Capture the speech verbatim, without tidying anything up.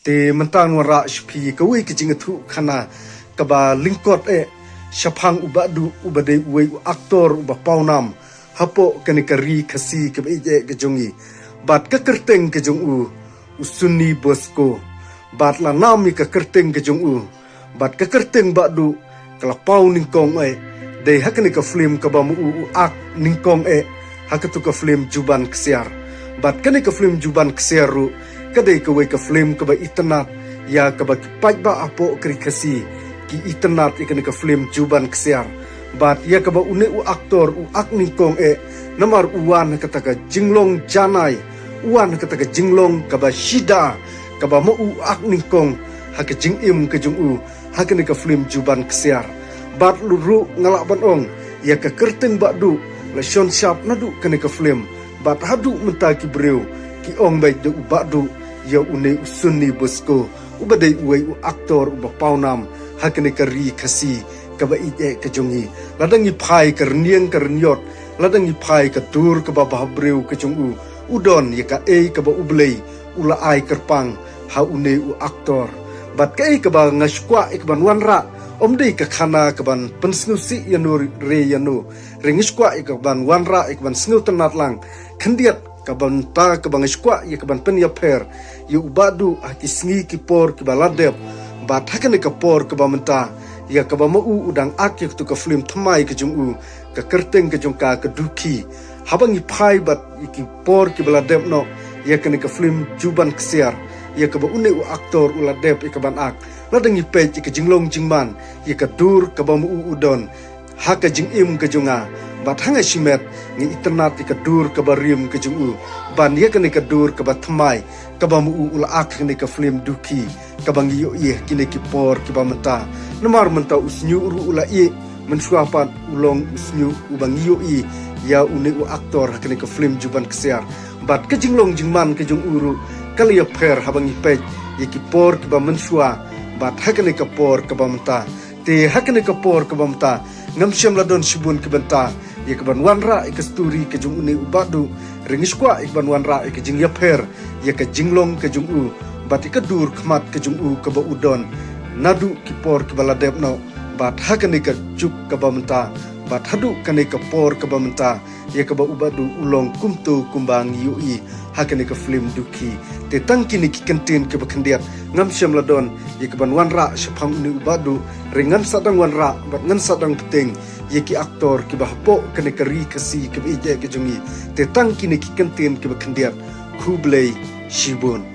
Te mynta ngan wanrah sha phi kawei ka jingïathuhkhana kaba lyngkot eh shaphang u Bah Duh uba dei uwei u aktor uba pawnam hapoh kane ka ri Khasi kaba ïeit eh ka jong ngi. Bad ka kyrteng ka jong u, u Sunny Bosco. Bad la nam ïa ka kyrteng ka jong u, bad ka kyrteng Bah Duh ka la paw nyngkong eh, dei ha kane ka film kaba ma u u ak nyngkong eh ha katu ka film Juban Ksiar. Bad kane ka film Juban Ksiar ruh ka dei kawei ka film kaba itynnad ïa kaba ki paidbah hapoh ka ri Khasi ki itynnad ïa kane ka film Juban Ksiar. Bad ïa kaba une u aktor u ak nyngkong eh, namar u wan ha kata ka jinglong janai, u wan ha kata ka jinglong kaba shida, kaba ma u u ak nyngkong ha ka jingim ka jong u ha kane ka film Juban Ksiar. Bad ruh nga lah ban ong ïa ka kyrteng Bah Duh la shon shap naduh kane ka film. Bad haduh mynta ki briew ki ong beit da u Bah Duh ïa une u Sunny Bosco uba dei uwei u aktor uba pawnam ha kane ka ri Khasi kaba ïeit eh ka jong ngi. Lada ngi phai ka rynieng ka ryniot, lada ngi phai ka dur kaba bhabriew ka jong u, u don ïa kaei kaba U Blei u la ai kyrpang ha une u aktor. Bad kaei kaba nga sngewkwah ïa ka ban wanrah, ym dei ka khana ka ban pynsngewsih ïano re ïano, re nga sngewkwah ïa ka ban wanrah ïa ka ban sngewtynnad lang. Khyndiat ka bynta kaba nga sngewkwah ïa ka ban pynïapher ïa u Bah Duh ha ki sngi ki por kiba la dep. Bad ha kane ka por kaba mynta ïa kaba ma u u dang ak ïa katu ka film thymmai ka jong u, ka kyrteng ka jong ka ka Dukhi. Haba ngi phai bad ïa ki por kiba la dep noh ïa kane ka film Juban Ksiar, ïa kaba une u aktor u la dep ïa ka ban ak, lada ngi peit ïa ka jinglong jingman, ïa ka dur kaba ma u u don ha ka jingim ka jong nga. Bad ha nga shimet nga itynnad ïa ka dur kaba rim ka jong u ban ïa kane ka dur kaba thymmai kaba ma u u la ak ha kane ka film Dukhi kaba ngi ïohi ha kine ki por kiba mynta. Namar mynta u shñiuh ruh u la ïeh, mynshuwa pat u long u shñiuh uba ngi ïohi ïa une u aktor ha kane ka film Juban Ksiar. Bad ka jinglong jingman ka jong u ruh ka la ïapher haba ngi peit ïa ki por kiba mynshuwa bad ha kane ka por kaba mynta. Te ha kane ka por kaba mynta ngam shym la don shibun ki bynta ïa ka ban wanrah ïa ka story ka jong une u Bah Duh. Re nga sngewkwah ïa ka ban wanrah ïa ka jingïapher ïa ka jinglong ka jong u bad ïa ka dur khmat ka jong u kaba u don naduh ki por kiba la dep noh bad ha kane ka juk kaba mynta bad haduh kane ka por kaba mynta, ïa kaba u Bah Duh u long kumto kumba ngi ïohi ha kane ka film Dukhi. Te tang kine ki kyntien kiba khyndiat ngam shym la don ïa ka ban wanrah shaphang une u Bah Duh. Re ngan sa dang wanrah bad ngan sa dang bteng ïa ki aktor kiba hapoh kane ka ri Khasi kaba ïeit eh ka jong ngi. Te tang kine ki kyntien kiba khyndiat. Khublei shibun.